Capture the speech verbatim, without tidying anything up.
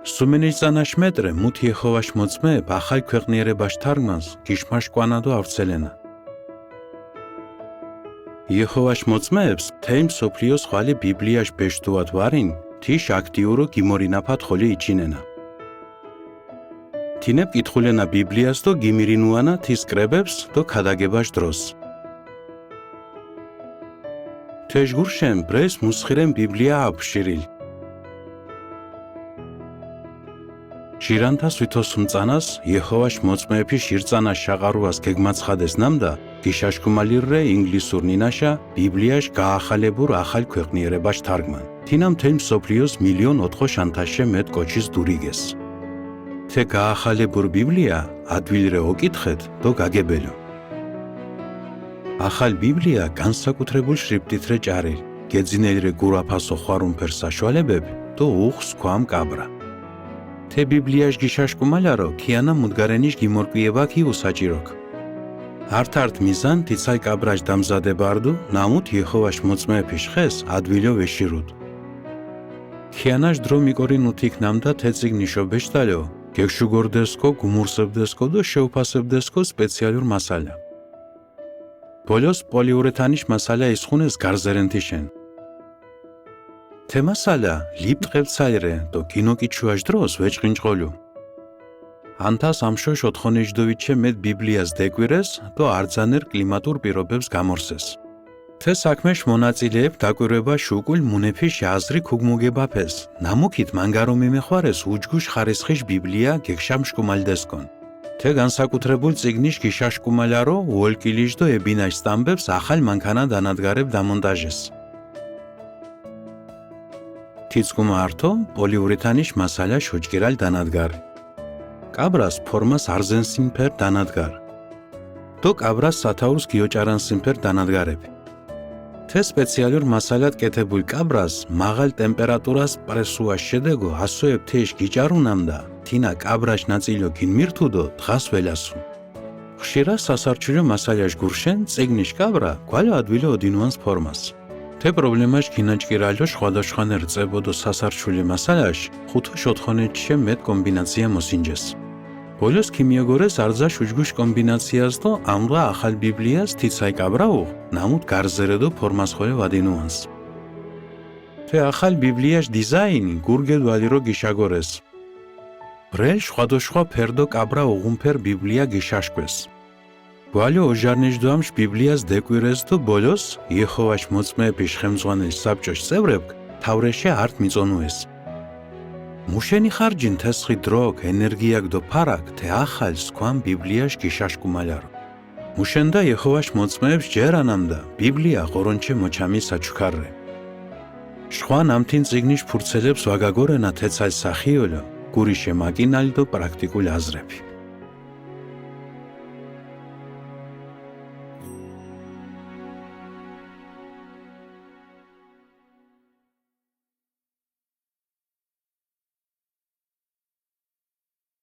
სუმენიჭანაშ მეტܪ მუთ იეჰოვაშ მოწმეებ ახალ ქვეყნიერებაშ თარგმანს გიშმაშკუანა დო ავრცელენა. იეჰოვაშ მოწმეებს თემ სოფლიოს ხვალი ბიბლიაში ბეშდუათ ვარინ, თიშ აქტიურო გიმორინაფათ ხოლი იჩინენა. თინებ კითხულენა ბიბლიას დო გიმირინუანა თის კრებებს დო ქადაგებაშ დროს. თეშ გურშენ ბრეს მუსხირენ ბიბლია აფშირილ. ჟირანთა სვითოსუმ წანას იეჰოვაშ მოწმეეფი ჟირწანა შაყარუას გეგმაცხადეს ნამდა, გიშაშკუმალირ რე ინგლისურ ნინაშა ბიბლიაში გაახალებურ ახალ ქვეყნიერებაშ თარგმან. თინა მთელ მსოფლიოს მილიონ ოთხო შანთაშე მეტ კოჩის დურიგეს. თე გაახალებურ ბიბლია ადვილ რე ოკითხეთ დო გაგებელო. ახალ ბიბლია განსაკუთრებულ შრიფტით რე ჭარილ, გეძინელ რე გურაფასო ხვარუნფერ საშუალებებ დო უხს ქვამ კაბრა. თე ბიბლიაშ გიშაშკუმალა რო ქიანა მუდგარენიშ გიმორკვიება ქიუ საჭიროქ. ართ-ართ მიზან თიცალ კაბრაშ დამზადებარდუ, ნამუთ იეჰოვაშ მოწმეეფიშ ხეს ადვილო ვეშირუდ. ქიანაშ დრო მიკორინ უთიქ ნამდა თე წიგნიშო ბეშტალო გეგშუგორდესკო, გუმურსებდესკო დო შეუფასებდესკო სპეციალურ მასალა. ბოლოს პოლიურეთანიშ მასალა ისხუნეს გარზერენთიშენ. თე მასალა ლიპტ ყევცალ რე დო გინოკიჩუაშ დროს ვეჭკინჭყოლუ. ანთას ამშოშ ოთხონიჯდოვიჩე მეტ ბიბლიას დეკვირეს დო არძანერ კლიმატურ პირობებს გამორსეს. თე საქმეშ მონაწილეებ დაკვირვებაშ უკულ მუნეფიშ აზრი ქუგმუგებაფეს, ნამუქით მანგარო მიმეხვარეს უჯგუშ ხარისხიშ ბიბლია გეგშამშკუმალდესკონ. თე განსაკუთრებულ წიგნიშ გიშაშკუმალა რო უოლკილიშ დო ებინაშ სტამბებს ახალ მანქანა დანადგარებ დამონტაჟეს. თიძგუმა ართო პოლიურეთანიშ მასალა შოჭკირალ დანადგარი. კაბრას ფორმას არზენსინფერ დანადგარ. დო კაბრას სათაურს გიოჭარანსინფერ დანადგარებ. თე სპეციალურ მასალად კეთებულ კაბრას მაღალ ტემპერატურას პრესუა შედეგო ასოებ თეშ გიჭარუნამდა, თინა კაბრაშ ნაწილო გინმირთუდო დღას ველასუ. ხშირა სასარჩულო მასალაშ გურშენ წიგნიშ კაბრა გვალო ადვილო ოდინუანს ფორმას. თე პრობლემაშ გინაჭკირალო ხვადოშხანერ წებოდო სასარჩული მასალაშ ხუთო შოთხონეჩე მეტ კომბინაცია მოსინჯეს. ბოლოს ქიმიოგორეს არძაშ უჯგუშ კომბინაციას დო ამღა ახალ ბიბლიას თიცაი კაბრა უღ, ნამუთ გარზერედო ფორმას ხოლე ვადინუანს. თე ახალ ბიბლიაშ დიზაინი გურგედ ვალირო გიშაგორეს. ბრელ ხვადოშხვა ფერდო კაბრა უღუნფერ ბიბლია გიშაშკვეს. გვალო ოჟარნიშ დუამშ ბიბლიას დეკვირეს დო ბოლოს იეჰოვაშ მოწმეეფიშ ხელმძღვანელ საბჭოშ წევრებკ თავრეშე არტ მიწონუეს. მუშენი ხარჯინ თესხი დროკ, ენერგიაკ დო ფარაკ თე ახალ სქვამ ბიბლიაშ გიშაშკუმალარო. მუშენდა იეჰოვაშ მოწმეეფშ ჯერანამდა ბიბლია ღორონჩე მოჩამი საჩუქარრე. შხვა ნამთინ წიგნიშ ფურცელებს ვაგაგორენა თეცალ სახიოლო, გურიშე მაკინალ დო პრაქტიკულ აზრეფი.